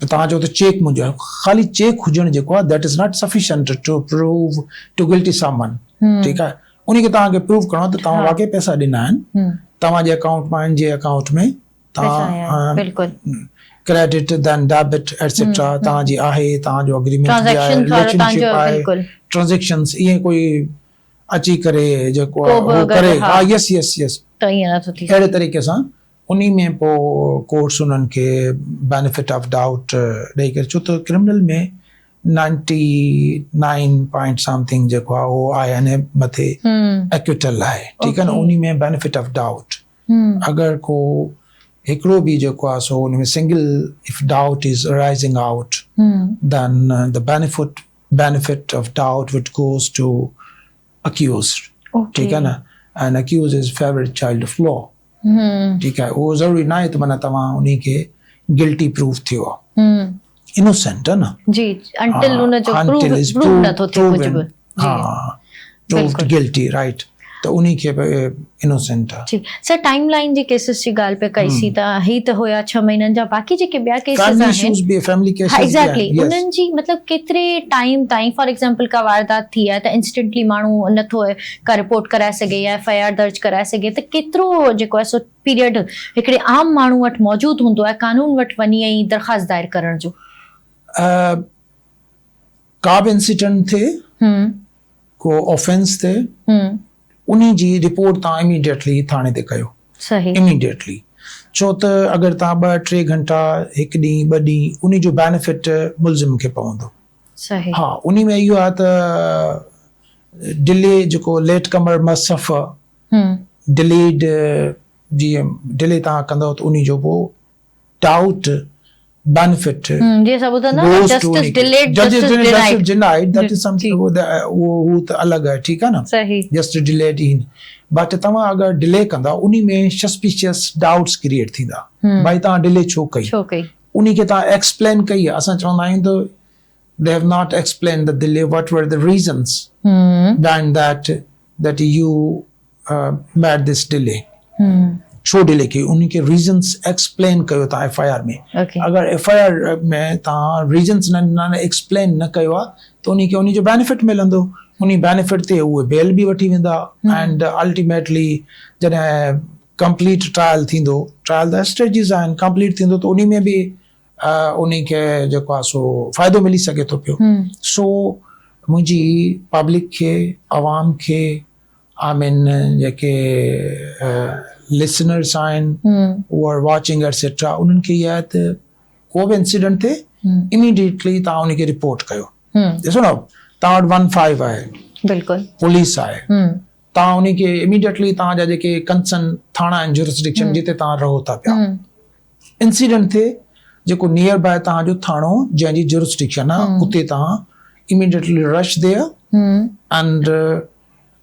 ته توهان چئو ته چيڪ منهنجو آهي خالي چيڪ هجڻ جيڪو آهي that is not sufficient to prove to guilty someone ٺيڪ آهي ان کي توهان کي پروو ڪرڻو ته توهان واقعي پئسا ڏنا آهن توهان جي اڪائونٽ مان ان جي اڪائونٽ ۾ توهان بلڪل ڪريڊٽ دين ڊيبٽ ايٽسيٽرا توهان جي آهي توهان جو اگريمينٽ به آهي رليشن شپ آهي ٽرانزيڪشنز ائين ڪوئي اچي ڪري جيڪو آهي هو ڪري ها يس يس يس اهڙي طريقي سان انهي ۾ پوء ڪورٽس انهن کي بينيفٽ آف ڊائوٽ ڏئي ڪري ڇو ته ڪرمنل ۾ 99 پوائنٽ سمٿنگ جيڪو آهي اهو آهي ان مٿي اڪوٽل آهي ٺيڪ آهي نه انهي ۾ بينيفٽ آف ڊائوٽ اگر ڪو هڪڙو به جيڪو آهي سو ان ۾ single if doubt is arising out then the benefit benefit of doubt what goes to accused ٺيڪ آهي نه and accused is favourite child of law ٺيڪ آهي اهو ضروري ناهي ته معنيٰ توهان انهي کي گلٽي پروف ٿيو آهي انوسينٽ آهي نه جي انٽل ان جو پروف نه ٿو ٿئي ڪجهه به ها پروفڊ گلٽي رائٽ ته انهي کي به انوسينٽ آهي جي سر ٽائيم لائين جي ڪيسز جي ڳالهه پئي ڪئي سي ته هي ته هيا 6 مهينن جا باقي جيڪي ٻيا ڪيسز آهن فيملي اشوز به فيملي ڪيسز به ايگزيڪٽلي انهن جي مطلب ڪيتري ٽائيم تائين فار ايگزامپل ڪا واردات ٿي آهي ته انسٽنٽلي ماڻهو نٿو ڪا رپورٽ ڪرائي سگهي يا ايف I R درج ڪرائي سگهي ته ڪيترو جيڪو آهي سو پيريڊ هڪڙي عام ماڻهو وٽ موجود هوندو آهي قانون وٽ وڃي ۽ درخواست دائر ڪرڻ جو؟ ڪا به انسيڊنٽ ٿئي ڪو آفينس ٿئي انهي جي رپورٽ توهان اميڊيٽلي ٿاڻي تي ڪيو اميڊيٽلي ڇو ته اگر توهان ٻه ٽي گهنٽا هڪ ڏينهن ٻه ڏينهن انهي جو بينيفٽ ملزم کي پوندو ها انهي ۾ اهو آهي ته ڊلي جيڪو ليٽ ڪمر مس سفر ڊليڊ جيئن ڊلي توهان ڪندو ته انهي جو پوء ڊائوٽ بينيفٽ جيئن اسان ٻڌندا آهيون نه justice delayed justice denied that is something اهو هو ته الڳ آهي ٺيڪ آهي نه جسٽس ڊليڊ ان بٽ توهان اگر ڊلي ڪندا انهي ۾ سسپيشس ڊائوٽس ڪريئيٽ ٿيندا ڀائي توهان ڊلي ڇو ڪئي انهي کي توهان ايڪسپلين ڪئي اسان چوندا آهيون ته they have not explained the delay what were the reasons behind that that you made this delay ڇو ڊلي ڪئي ان کي ريزنس ايڪسپلين ڪيو تان ايف I R ۾ اگر ايف I R ۾ تان ريزنس نه ڏنا ايڪسپلين نه ڪيو آ ته ان کي ان جو بينيفٽ ملندو ان بينيفٽ تي اهي بيل به وٺي ويندا اينڊ الٽيميٽلي جڏهن ڪمپليٽ ٽرائل ٿيندو ٽرائل ته اسٽيجز آهن ڪمپليٽ ٿيندو ته ان ۾ به انهي کي جيڪو آهي سو فائدو ملي سگهي ٿو پيو سو منهنجي پبلڪ کي عوام کي آء مين جيڪي لسنرس آهن هو آر واچنگ ايٽسيٽرا انهن کي اها آهي ته ڪو به انسيڊنٽ ٿئي اميڊيٽلي توهان ان کي رپورٽ ڪيو ڏسو نه توهان وٽ ون فائيو آهي بلڪل پوليس آهي توهان ان کي اميڊيٽلي توهان جا جيڪي ڪنسرن ٿاڻا آهن جورسڊڪشن جتي توهان رهو ٿا پيا انسيڊنٽ ٿئي جيڪو نيئر باء توهان جو ٿاڻو جنهن جي جورسڊڪشن آ اتي توهان اميڊيٽلي رش there and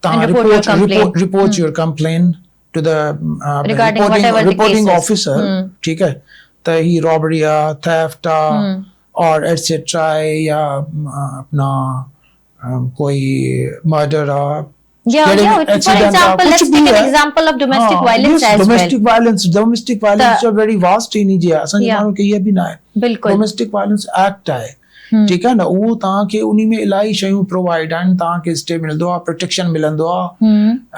توهان report report your complain to the reporting officer ٺيڪ آهي ته هي رابري آ ٿيفٽ آ اور ايٽسيٽرا آهي يا اپنا ڪوئي مرڊر آ يا يا for example let's take an example of domestic violence as well domestic violence domestic violence جو ويري واسٽ اني جي اسان جي ماڻهن کي اها به نه آهي بلڪل ڊوميسٽڪ وائلنس ايڪٽ آهي ٺيڪ آهي نه اهو توهان کي اني ۾ الاهي شيون پرووائيڊ آهن توهان کي اسٽي ملندو آهي پروٽيڪشن ملندو آهي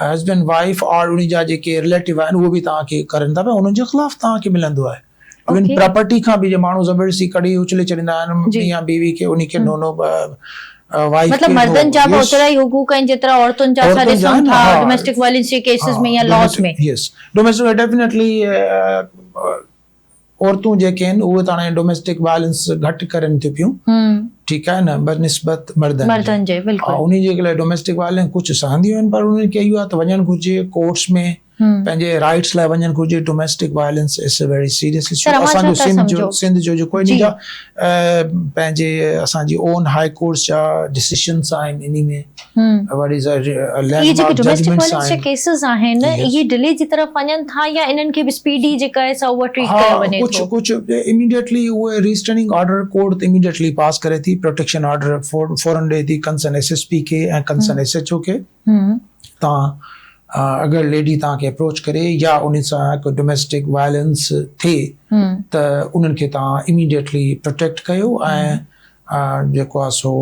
هسبينڊ وائيف اور اني جا جيڪي رليٽو آهن اهو به توهان کي ڪرن ٿا پيا انهن جي خلاف توهان کي ملندو آهي ايون پراپرٽي کان به جي ماڻهو زبردستي ڪڍي اڇلي ڇڏيندا آهن ميان بيوي کي انهي کي نو نو وائيف مطلب مردن جا به اوترا ئي حقوق آهن جيترا عورتن جا اسان ڏسون ٿا ڊوميسٽڪ وائلنس جي ڪيسز ۾ يا لاز ۾ يس ڊوميسٽڪ ڊيفينيٽلي عورتون جيڪي آهن اهي ته هاڻي ڊوميسٽڪ وائلنس گهٽ ڪرن ٿيون پيون ٺيڪ آهي نه بنسبت مردن مردن جي بلڪل انهي جي لاء ڊوميسٽڪ وائلنس ڪجهه سهنديون آهن پر انهن کي اهو آهي ته وڃڻ گهرجي ڪورٽس ۾ پنهنجي رائٽس لاء وڃڻ گهرجي domestic violence is a very serious issue اسان جو سنڌ جو سنڌ جو جيڪو ان جا پنهنجي اسان جي اون هاء ڪورٽس جا ڊسيشنس آهن انهي ۾ what is a landmark judgements آهن ڪيسز آهن اهي ڊلي جي طرف وڃن ٿا يا انهن کي به اسپيڊي جيڪا آهي سا اها ٽريٽ ڪيو وڃي ٿو ڪجهه ڪجهه اميڊيٽلي اهي ريسٽريننگ آرڊر ڪورٽ اميڊيٽلي پاس ڪري ٿي پروٽيڪشن آرڊر فورن ڏئي ٿي ڪنسرن ايس ايس پي کي ۽ ڪنسرن ايس ايڇ او کي تان اگر ليڊي توهان کي اپروچ ڪري يا ان سان هڪ ڊوميسٽڪ وائلنس ٿئي ته انهن کي توهان اميڊيٽلي پروٽيڪٽ ڪيو ۽ جيڪو آهي سو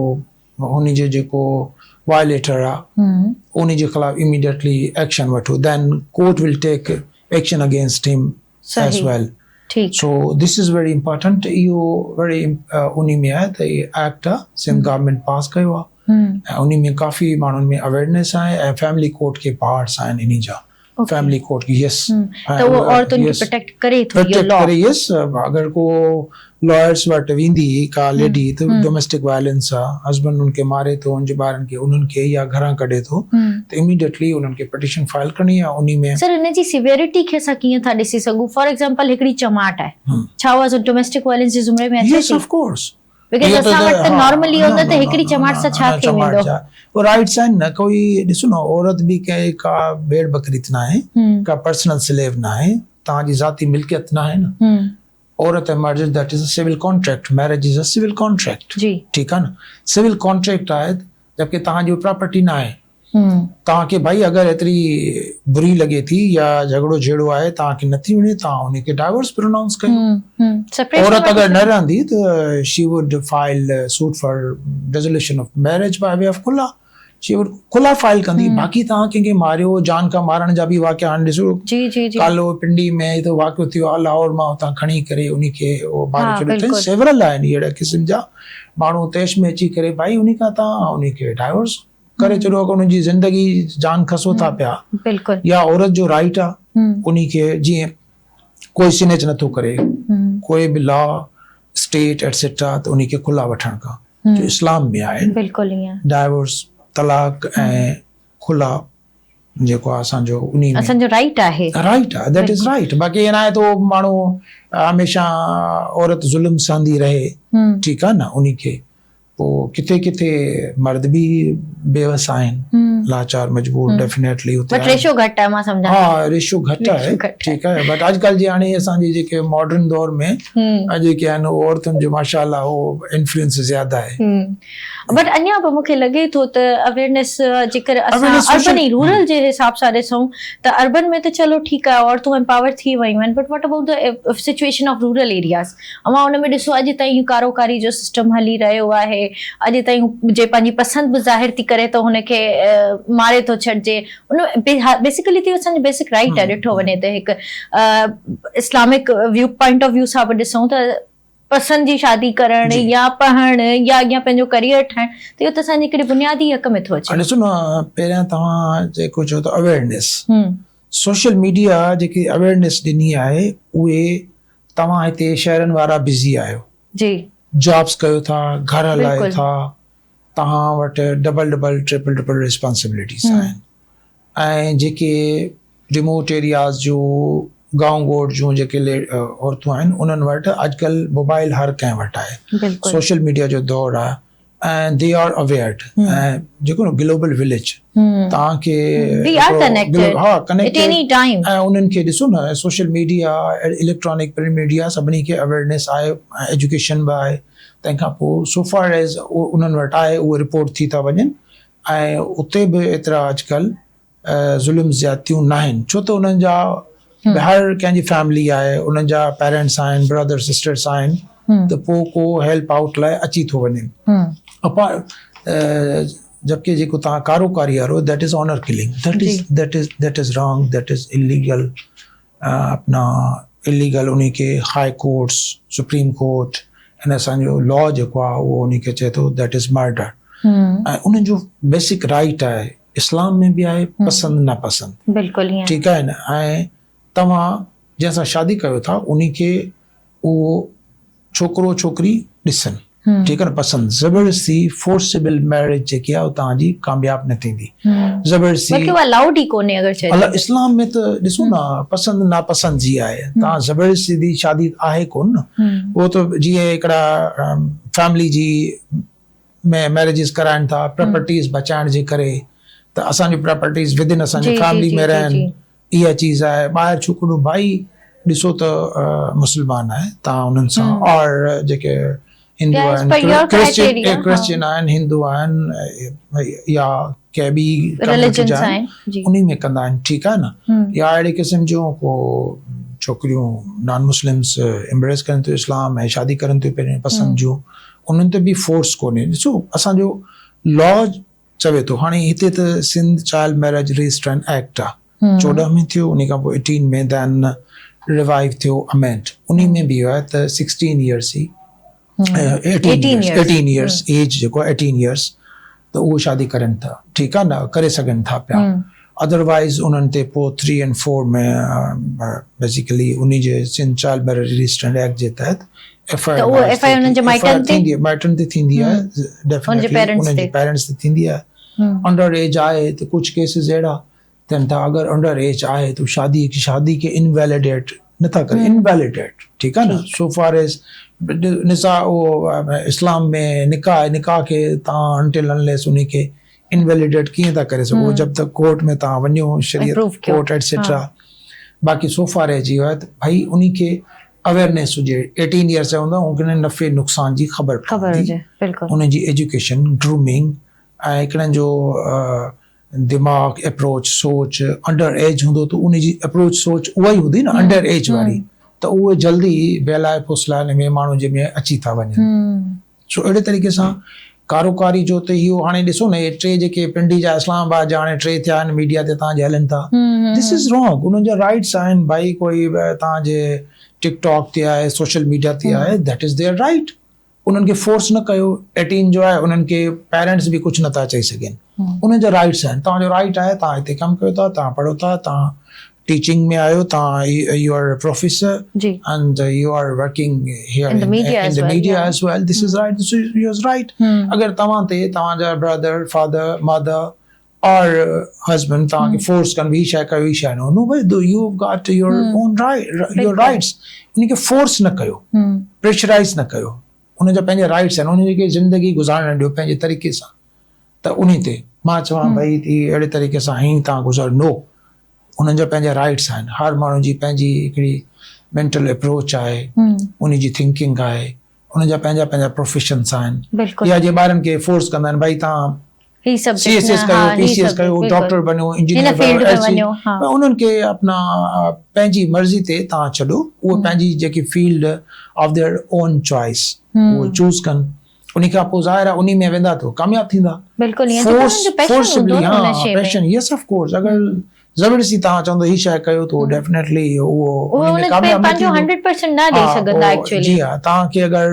ان جو جيڪو وائليٽر آهي ان جي خلاف اميڊيٽلي ايڪشن وٺو then court will take action against him as well so this is very important اهو ويري انهي ۾ آهي ته اهي ايڪٽ آهي سنڌ گورنمينٽ پاس ڪيو آهي ۽ انهي ۾ ڪافي ماڻهن ۾ اويرنيس آهي ۽ فيملي ڪورٽ کي پاورس آهن انهي جا. فيملي ڪورٽ يس ته اهو عورتن کي پروٽيڪٽ ڪري ٿو اهو لا ڪري يس اگر ڪو لائرس وٽ ويندي ڪا ليڊي ته ڊوميسٽڪ وائلنس آ هسبنڊ ان کي ماري ٿو ان جي ٻارن کي انهن کي يا گهران ڪڍي ٿو ته اميڊيٽلي انهن کي پٽيشن فائل ڪرڻي آ انهي ۾. سر ان جي سيويرٽي کي اسان ڪيئن ٿا ڏسي سگهون فار ايگزامپل هڪڙي چماٽ آهي ڇا اها ڊوميسٽڪ وائلنس جي زمري ۾ اچي ٿي؟ يس آف ڪورس because اسان وٽ ته نارملي هوندو ته هڪڙي چماٽ سان ڇا ٿي ويندو. اهو رائٽس آهن نه ڪوئي ڏسو نه عورت به ڪنهن ڪا ڀيڙ ٻڪري ته ناهي ڪا پرسنل سليو ناهي توهان جي ذاتي ملڪيت ناهي نه عورت ۽ مرد that is a civil contract marriage is a civil contract ٺيڪ آهي نه سول ڪانٽريڪٽ آهي جبڪه توهان جي پراپرٽي ناهي توهان کي ڀائي اگر ايتري بري لڳي ٿي يا جهڳڙو جهيڙو آهي توهان کي نٿي وڻي توهان ان کي ڊائيورس پرونائونس ڪيو. عورت اگر نه رهندي ته she would file suit for dissolution of marriage by way of خلع she would خلع فائل ڪندي باقي توهان ڪنهن کي ماريو جان کان مارڻ جا به واقعا هاڻي ڏسو ڪالهه پنڊي ۾ هڪ واقعو ٿيو آهي لاهور مان اتان کڻي ڪري ان کي ماري ڇڏيو اٿن سيورل آهن اهڙا قسم جا ماڻهو طيش ۾ اچي ڪري ڀائي ان کان توهان ان کي ڊائيورس ڪري ڇڏيو اگر ان جي زندگي جان کسو ٿا پيا بلڪل يا عورت جو رائيٽ آ انهي کي جيئن ڪوئي سنيچ نٿو ڪري ڪوئي به لا اسٽيٽ ايٽسيٽرا ته انهي کي کلا وٺڻ کان جو اسلام ۾ آهي بلڪل ائين ڊائيورس طلاق ۽ کلا جيڪو آ اسان جو انهي ۾ اسان جو رائيٽ آهي رائيٽ آ that is right باقي ائين ناهي ته ماڻهو هميشه عورت ظلم سهندي رهي ٺيڪ آ نه انهي کي پوء ڪٿي ڪٿي مرد به بيوس آهن لاچار مجبور ڊيفينيٽلي اتي بٽ ريشو گهٽ آهي مان سمجهان ها ريشو گهٽ آهي ٺيڪ آهي بٽ اڄ ڪلهه جي هاڻي اسان جي جيڪي ماڊرن دور ۾ جيڪي آهن عورتن جو ماشاء الله هو انفلوئنس زياده آهي بٽ اڃا به مونکي لڳي ٿو ته اويرنيس جيڪر اسان اربن ۽ رورل جي حساب سان ڏسون ته اربن ۾ ته چلو ٺيڪ آهي عورتون امپاور ٿي ويون آهن but what about the situation of rural areas اوهان ان ۾ ڏسو اڄ تائين ڪارو ڪاري جو سسٽم هلي رهيو آهي اڄ تائين جي پنهنجي پسند به ظاهر ٿي ڪري ته هن کي ماري ٿو ڇڏجي ان بيسيڪلي ته اسان جو بيسڪ رائيٽ آهي ڏٺو وڃي ته هڪ Islamic view point of view سان به ڏسون ته پسند جي شادي ڪرڻ يا پڙهڻ يا اڳيان پنهنجو ڪريئر ٺاهڻ ته اهو ته اسان جي هڪڙي بنيادي حق ۾ ٿو اچي. ڏسو نه پهريان توهان جيڪو چيو ته اويرنيس سوشل ميڊيا جيڪي اويرنيس ڏني آهي اهي توهان هتي شهرن وارا بزي آهيو جي جابس ڪيو ٿا گهر هلايو ٿا توهان وٽ double double triple triple responsibilities آهن ۽ جيڪي ريموٽ ايرياز جو گائون ڳوٺ جون جيڪي عورتون آهن انهن وٽ اڄڪلهه موبائل هر ڪنهن وٽ آهي سوشل ميڊيا جو دور آهي ۽ they are aware ۽ جيڪو نه گلوبل وليج توهان کي we are connected ها ڪنيڪٽيڊ ايٽ ايني ٽائيم ۽ انهن کي ڏسو نه social media electronic print media سڀني کي اويئرنيس آهي ۽ ايجوڪيشن به آهي تنهن کان پوء سو فار ايز انهن وٽ آهي اهي رپورٽ ٿي ٿا وڃن ۽ اتي به ايترا اڄڪلهه ظلم زيادتيون ناهن ڇو ته انهن جا هر ڪنهن جي فيملي آهي انهن جا پيرنٽس آهن برادر سسٽرس آهن ته پوء ڪو هيلپ آئوٽ لاء اچي ٿو وڃي جبڪه جيڪو تان ڪارو ڪاري وارو that is honour killing that is that is that is wrong that is illegal اپنا اليگل انهي کي هاء ڪورٽس سپريم ڪورٽ ۽ اسان جو لا جيڪو آهي اهو انهي کي چئي ٿو that is murder ۽ انهن جو بيسڪ رائٽ آهي اسلام ۾ به آهي پسند نا پسند بلڪل ائين ٺيڪ آهي نه ۽ توهان جنهن سان شادي ڪيو ٿا انهي کي اهو ڇوڪرو ڇوڪري ڏسن ٺيڪ آهي نه پسند زبردستي فورسبل ميرج جيڪي آهي توهان جي ڪامياب نه ٿيندي زبردستي بلڪه اها الاؤڊ ئي ڪونهي اگر چئجي اسلام ۾ ته ڏسو نه پسند ناپسند جي آهي توهان زبردستي the شادي آهي ڪون نه اهو ته جيئن هڪڙا فيملي جي ۾ ميرجز ڪرائن ٿا پراپرٽيز بچائڻ جي ڪري ته اسان جون پراپرٽيز ودن اسان جي فيملي ۾ رهن اها چيز آهي ٻاهر ڇوڪرو ڀائي ڏسو ته مسلمان آهي تان انهن سان اور جيڪي هندو آهن ڪرسچن آهن هندو آهن يا ڪنهن ٻي ڪميونٽي جا آهن انهي ۾ ڪندا آهن ٺيڪ آهي نه يا اهڙي قسم جون ڪو ڇوڪريون نان مسلمس امبريس ڪرن ٿيون اسلام ۽ شادي ڪرن ٿيون پنهنجي پسند جون انهن تي به فورس ڪونهي ڏسو اسان جو لا چوي ٿو هاڻي هتي ته Sindh child marriage restraint act آ 14 ۾ ٿيو انهي کان پوء 18 ۾ دين ريوائيو ٿيو امينڊ انهي ۾ به اهو آهي ته 16 ايئرس ئي 18 ايئرس ايج جيڪو 18 ايئرس ته اهو شادي ڪرن ٿا ٺيڪ آ نه ڪري سگهن ٿا پيا. ادروائز انهن تي پوء 3 اينڊ 4 ۾ بيسيڪلي انهي جي Sindh child marriage restraint act جي تحت F I R F I انهن جي مائٽن تي ٿيندي مائٽن تي ٿيندي آهي ڊيفينيٽلي انهن جي پيرنٽس تي ٿيندي آهي. انڊر ايج آهي ته ڪجهه ڪيسز اهڙا ٿين ٿا اگر انڊر ايج آهي ته شادي شادي کي انويليڊيٽ نٿا ڪري انويليڊيٽ ٺيڪ آهي نه سو فار ايز نساء اهو اسلام ۾ نڪاح نڪاح کي تان انٽل انليس انهي کي انويليڊيٽ ڪيئن ٿا ڪري سگهو جب تڪ ڪورٽ ۾ تان وڃو شريعت ڪورٽ ايٽسيٽرا باقي سو فار ايز اهو آهي ته ڀائي انهي کي اويئرنيس هجي ايٽين ايئرس جا هوندا ان کي نفعي نقصان جي خبر پوندي انهن جي ايجوڪيشن گرومنگ ۽ هڪڙن جو دماغ اپروچ سوچ انڊر ايج هوندو ته ان جي اپروچ سوچ اها ئي هوندي نه انڊر ايج واري ته اهي جلدي بيلائي ڦوسلائڻ ۾ ماڻهن جي ۾ اچي ٿا وڃن سو اهڙي طريقي سان ڪاروڪاري جو ته اهو هاڻي ڏسو نه اهي ٽي جيڪي پنڊي جا اسلام آباد جا هاڻي ٽي ٿيا آهن ميڊيا تي تان جي هلن ٿا دس از رانگ انهن جا رائٽس آهن ڀائي ڪوئي تان جي ٽڪ ٽاڪ تي آهي سوشل ميڊيا تي آهي that is there right انهن کي فورس نه ڪيو ايٽين جو آهي انهن کي پيرنٽس به ڪجهه نٿا چئي سگهن انهن جا رائٽس آهن توهان جو رائٽ آهي توهان هتي ڪم ڪيو ٿا توهان پڙهو ٿا توهان ٽيچنگ ۾ آهيو توهان you are professor and you are working here in the media as well this is right this is your right اگر توهان تي توهان جا برادر فادر مادر اور هسبنڊ توهان کي فورس ڪن هي شيء ڪيو هي شيء نو نو ڀائی you have got your own right your rights ان کي فورس نه ڪيو پريشرائز نه ڪيو ان جا پنهنجا رائٽس آهن ان کي زندگي گذارڻ ڏيو پنهنجي طريقي سان ته ان تي مان چوان ڀائی هي اهڙي طريقي سان هي تان گذار نو انهن جا پنهنجا رائٽس آهن هر ماڻهو جي پنهنجي هڪڙي مينٽل اپروچ آهي ان جي ٿنڪنگ آهي انهن جا پنهنجا پنهنجا پروفيشنس آهن يا جي ٻارن کي فورس ڪندا آهن ڀائي تان هي سي ايس ايس ڪيو پي سي ايس ڪيو ڊاڪٽر بنيو انجنيئر بنيو انهن کي اپنا پنهنجي مرضي تي تان ڇڏو اهي پنهنجي جيڪي field of their own choice اهو چوز ڪن ان کان پوء ظاهر آهي انهي ۾ ويندا ته ڪامياب ٿيندا بلڪل فورس فورسبلي ها پيشن يس آف ڪورس اگر زبردستي توهان چوندو هي شيء ڪيو ته ڊيفنيٽلي اهو ان ۾ ڪامياب نه ٿيندو. پنهنجو 100% نه ڏئي سگهندا ايڪچوئلي. جي ها توهان کي اگر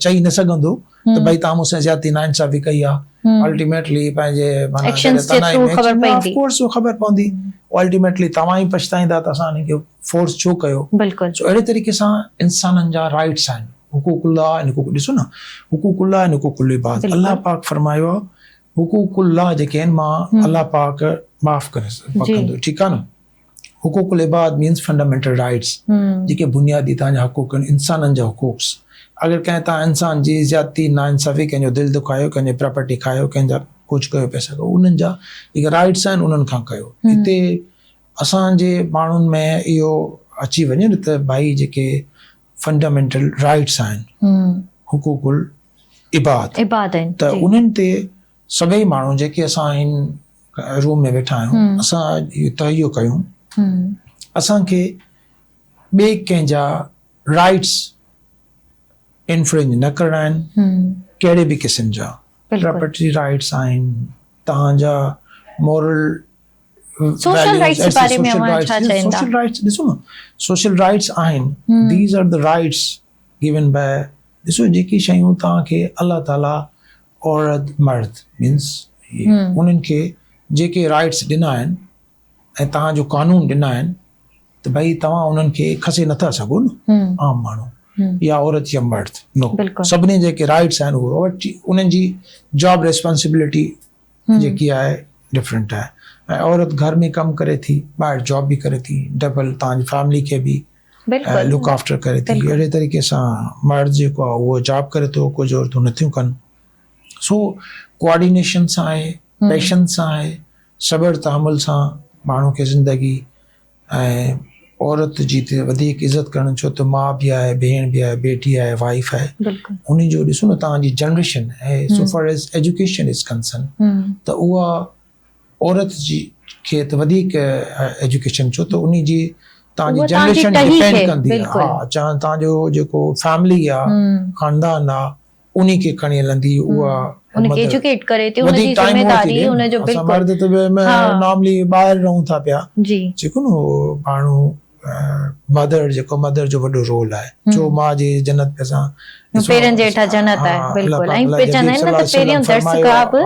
چئي نه سگهندو ته ڀئي توهان مون سان زيادتي ناانصافي ڪئي آهي الٽيميٽلي پنهنجي معنيٰ ايڪشنز جي ٿرو خبر پوندي. آف ڪورس اهو خبر پوندي الٽيميٽلي توهان ئي پڇتائيندا ته اسان ان کي فورس ڇو ڪيو. بلڪل. سو اهڙي طريقي سان انسانن جا رائٽس آهن حقوق الله ۽ حقوق ڏسو نه حقوق الله ۽ حقوق العباد الله پاڪ فرمايو آهي حقوق الله جيڪي آهن مان الله پاڪ معاف ڪري ڪندو ٺيڪ آهي نه حقوق العباد مينز فنڊامينٽل رائٽس جيڪي بنيادي تان جا حقوق آهن انسانن جا حقوق اگر ڪنهن تان انسان جي زيادتي نا انصافي ڪنهن جو دل دکايو ڪنهن جي پراپرٽي کايو ڪنهن جا ڪجهه ڪيو پئسا ڪيو انهن جا جيڪي رائٽس آهن انهن کان ڪيو هتي اسان جي ماڻهن ۾ اهو اچي وڃي نه ته ڀائي جيڪي فنڊامينٽل رائٽس آهن حقوق العباد عباد آهن ته انهن تي سڀئي ماڻهو جيڪي اسان هن روم ۾ ويٺا آهيون اسان اهو تهيو ڪيون اسان کي ٻئي ڪنهن جا رائٽس انفرنج نه ڪرڻا آهن ڪهڙي به قسم جا پراپرٽي رائٽس آهن تهان جا مورل سوشل رائٽس جي باري ۾ اوهان ڇا چئيندا؟ سوشل رائٽس ڏسو نه سوشل رائٽس آهن these are the rights given by ڏسو جيڪي شيون توهان کي الله تعالي عورت مرد مينس انهن کي جيڪي رائٽس ڏنا آهن ۽ توهان جو قانون ڏنا آهن ته ڀئي توهان انهن کي کسي نٿا سگهو نه عام ماڻهو يا عورت يا مرد نو سڀني جيڪي رائٽس آهن اهي انهن جي جاب ريسپانسبلٽي جيڪي آهي ڊفرنٽ آهي ۽ عورت گهر ۾ ڪم ڪري ٿي ٻاهر جاب به ڪري ٿي ڊبل تان جي فيملي کي به لڪ آفٽر ڪري ٿي اهڙي طريقي سان مرد جيڪو آهي اهو جاب ڪري ٿو ڪجهه عورتون نٿيون ڪن سو ڪوآرڊينيشن سان آهي پيشنس سان آهي صبر تحمل سان ماڻهو کي زندگي ۽ عورت جي ته وڌيڪ عزت ڪرڻ ڇو ته ماء به آهي ڀيڻ به آهي بيٽي آهي وائيف آهي ان جو ڏسو نه توهان جي generation ۽ so far as education is concern ته اها عورت جي کي ته وڌيڪ ايجوڪيشن ڇو ته ان جي توهان جي جنريشن ڊپينڊ ڪندي ها توهان جو جيڪو فيملي آهي خاندان آهي انهي کي کڻي هلندي اها ان کي ايجوڪيٽ ڪري ٿي ان جي ذميداري ان جو بلڪل مرد ته نارملي ٻاهر رهون ٿا پيا جي جيڪو نو ماڻهو مدر جيڪو مدر جو وڏو رول آهي ڇو ماء جي جنت ۾ اسان پيرن جي هيٺان جنت آهي بلڪل ۽ پي چوندا آهن نه ته پهريون درسگاهه به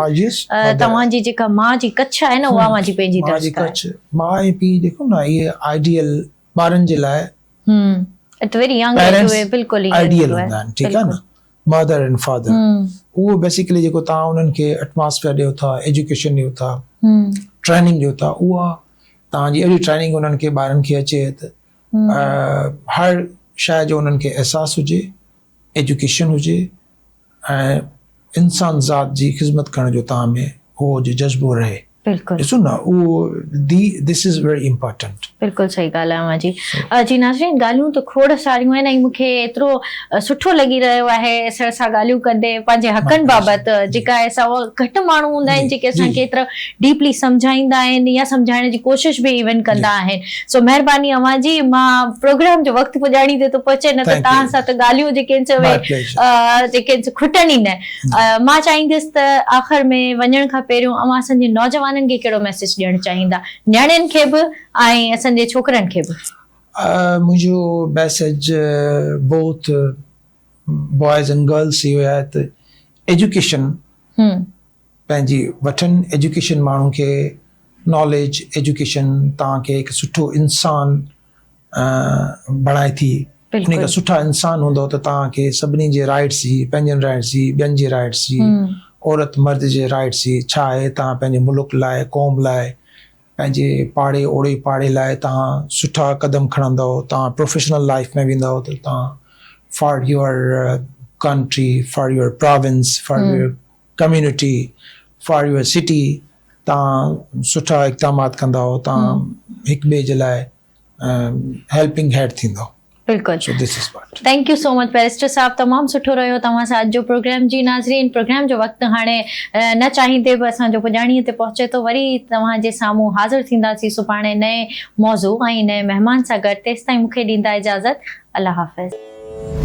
توهان جي جيڪا ماء جي ڪڇ آهي نه اها اوهان جي پنهنجي درسگاهه آهي. ماء ۽ پيء جيڪو نه اهي آئيڊيل ٻارن جي لاء ايٽ ويري ينگ ايج اهي بلڪل آئيڊيل هوندا آهن ٺيڪ آهي نه مدر اينڊ فادر اهو بيسيڪلي جيڪو توهان انهن کي ايٽماسفيئر ڏيو ٿا ايجوڪيشن ڏيو ٿا ٽريننگ ڏيو ٿا اها توهان جي اهڙي ٽريننگ انهن کي ٻارن کي اچي ته هر شيء جو انهن کي احساس هجي ايجوڪيشن هجي ۽ انسان ذات جي خدمت ڪرڻ جو توهان ۾ اهو جو جذبو رهي بلڪل ڏسو نه اهو the this is very important. بلڪل صحيح ڳالهه آهي اوهان جي. جي ناظرين ڳالهيون ته کوڙ ساريون آهن ۽ مون کي ايترو سٺو لڳي رهيو آهي سر سان ڳالهيون ڪندي پنهنجي حقن بابت جيڪا آهي سا اها گهٽ ماڻهو هوندا آهن جيڪي اسان کي ايترو ڊيپلي سمجهائيندا آهن يا سمجهائڻ جي ڪوشش به ايون ڪندا آهن سو مهرباني اوهان جي مان پروگرام جو وقت پڄاڻي تي ٿو پهچي نه ته توهان سان ته ڳالهيون جيڪي آهن سو اهي جيڪي آهن سو کٽن ئي نه مان چاهيندس ته آخر ۾ وڃڻ کان پهريون اوهان اسان جي نوجوانن کي ڪهڙو ميسيج ڏيڻ چاهيندا نياڻين کي به ۽ اسان جي ڇوڪرن کي به. منهنجو message both boys and girls اهو آهي ته ايجوڪيشن پنهنجي وٺن ايجوڪيشن ماڻهو کي ناليج ايجوڪيشن توهان کي هڪ سٺو انسان بڻائي ٿي ان کان سٺا انسان هوندو ته توهان کي سڀني جي رائٽس جي پنهنجن رائٽس جي ٻين جي رائٽس جي عورت مرد جي رائٽس جي ڇا آهي توهان پنهنجي ملڪ لاء قوم لاء پنهنجي پاڙي اوڙي پاڙي لاء توهان سٺا قدم کڻندو توهان پروفيشنل لائف ۾ ويندو ته توهان for your country for your province for your community for your city توهان سٺا اقدامات ڪندو توهان هڪ ٻئي جي لاء هيلپنگ هيڊ ٿيندو. بلڪل so this is what. Thank you so much barrister صاحب تمام سٺو رهيو توهان سان اڄ جو پروگرام جي ناظرين پروگرام جو وقت هاڻي نه چاهيندي به اسان جو پڄاڻي تي پهچي ٿو وري توهان جي سامهون حاضر ٿينداسين سڀاڻي نئين موضوع ۽ نئين مهمان سان گڏ تيستائين مون کي ڏيندا اجازت الله حافظ.